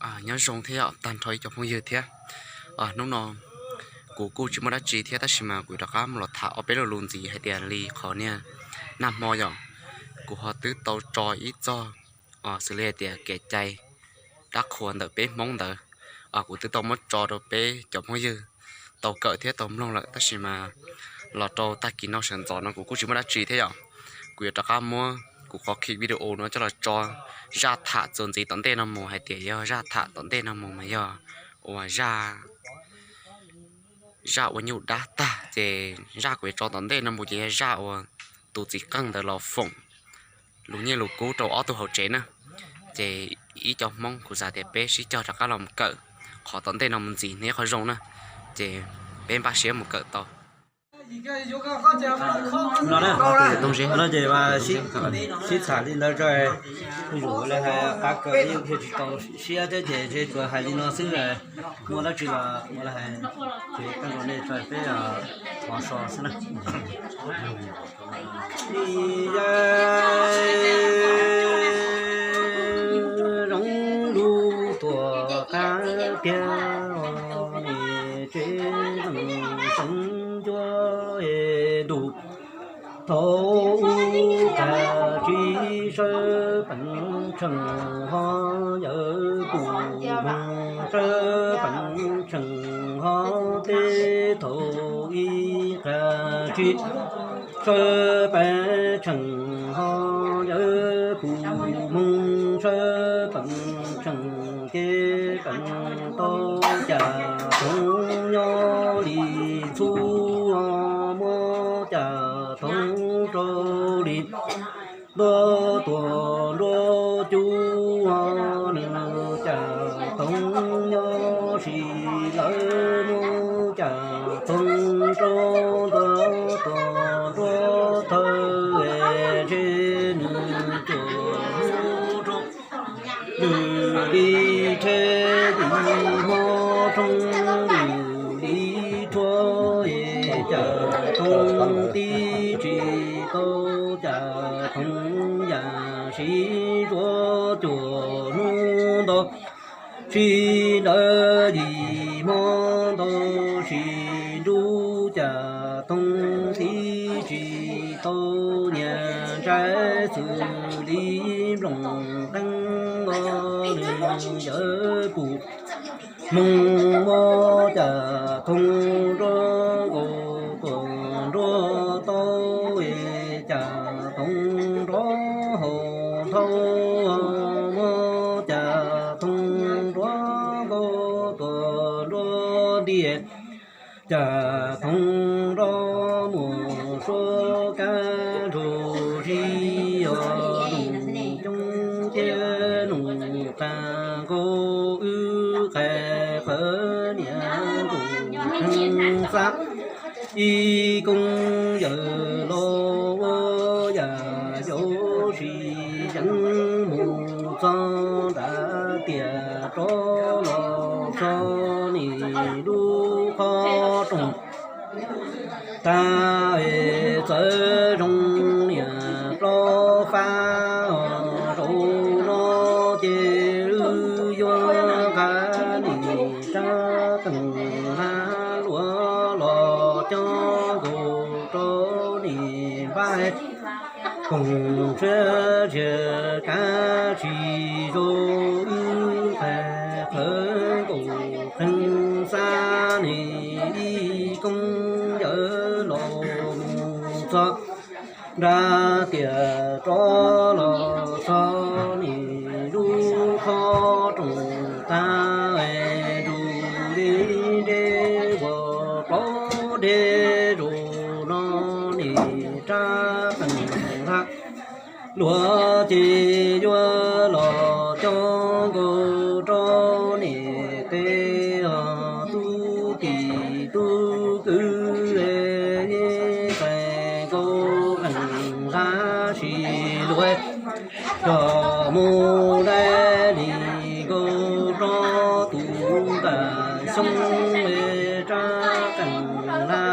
Nyob zoo thiab yom, tag nrho ib co phooj ywg thiab. Hnub no kuv kuj tsis muaj dab tsi thiab, tab sis mas kuv yuav rov qab mus los tham ob peb lo lus ntxiv hais tias li qhov niag nag hmo yom, kuv ho twb tau tso ib txoj xws li hais tias kev cai dab qhuas ntawm peb Hmoob ntawd, kuv twb tau muab tso rau peb cov phooj ywg tau kawm thiab tau mloog lawm, tab sis mas los rau tag kis no sawv ntxov no kuv kuj tsis muaj dab tsi thiab yom. Kuv yuav rov qab muab kuv qhov clip video no coj los tso zaj tham txuas ntxiv tom ntej no mus hais tias yog zaj tham tom ntej no mus mas yog uas zaj, zaj ua nyuj dab tag, ces zaj kuv yuav tso tom ntej no mus ces yog zaj uas tus txiv qeej ntawd los foom lus nyiaj lus kub rau ob tug hauv tsev na. Ces ib co Hmoob kuv xav tias peb sib cog rov qab los mus kawm qhov tom ntej no mus ntxiv neb qhov zoo na, ces peb npaj siab mus kawm tau. No ces sib tham li ntawd tso, tus yuav li hais qab kawm yeej thiaj tsis tau siab thiab ces ntshe tsuas hais li no xwb, muaj dab tsi los ua li hais, ces koj nkaus nej tso peb thov so xwb na. Zoov lub tuam qab tiag, niam tsev neeg xeev ncuab ntuj. Thaum ub kab tsib sawv peem tsheej ho yawg pum moog sawv peem tsheej ho teb thaum ib kab tsib sawv peem tsheej ho yawg pum moog sawv peem tsheej kev peem tau cas thoov nyob li ntxhub ho muab cas thoov rau li ntua tuam nruab cub ho nws cas thoov nyob si lawv muab cas thoov rau ntua tuam nruab thawj ntshe nws cuam hu rau lwm li rhe li mob roob lwm li rhuav es cas thoov tib tsis tau cas thoov yam siv ntsuav cuam hnub nto si ntawd yim hmo nto si nruab cas thoov tib tsis tau nyias ntsaib xws li nplooj qeeb o nws yawg pum moog muab cas thoov nruab nkaus tuam nruab taub es cas thoov nrov haus nthau muab cas thoov nruab nkaus tuam nruab ntiag cas thoov nrov mus suab kab nrug zig os nus coob thiab nus qas nkaus wb qas qhawv niam ntus kheej xab ib koob yawg los ua yam yau si yeev mus txog nram tiam rov los txog nim lub qhov rooj tag es txawv zoo niam plaub fab os zaum no ces wb yuav nqa nim rab qeej hla luam los coj nkaus rau nim npaj koom siab zias kav tsis zoo wb qas qhawv nkaus kheej xab nim ib koob yawg los mus txog nram tiam rov los txog nim lub qhov rooj tag es nrug li nreb uas plaub deg zaum no nim rab qeej hla luam ces yuav los coj nkaus rau nim qe os tub tij tub kwv es yeej qeej nkaus qeej hla si luam coj mus dai li nkaus rau tus npam xyoob es rab qeej hla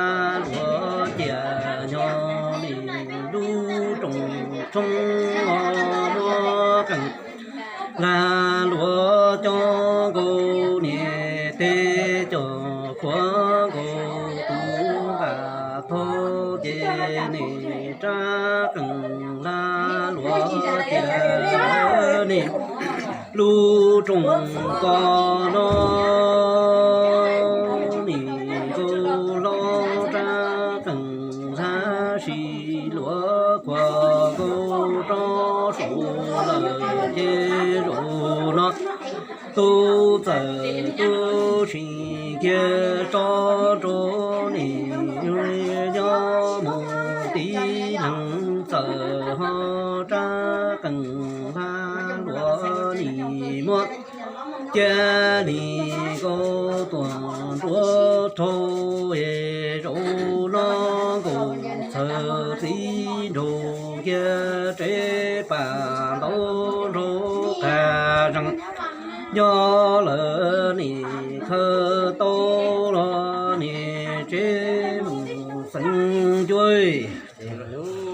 luam ciam nyob li lub rooj tshoob os muab qeej hla luam coj Tub rooj koj no, nim nkaus hlob rab qeej hlab, sis luag khuam nkaus rov saum lawm ces zaum no tub txawm tub sim kiag tso rau nim nyob mus tib leeg txawm ho rab qeej hlab luag nim muab cia nim nkaus tuam nruab rau es zaum no nkaus txhawm txiv nraug kiag tsev pam ntaub nraug qas zees nyob lawm nim khaws tau los nim tsev mus xeev ncuab.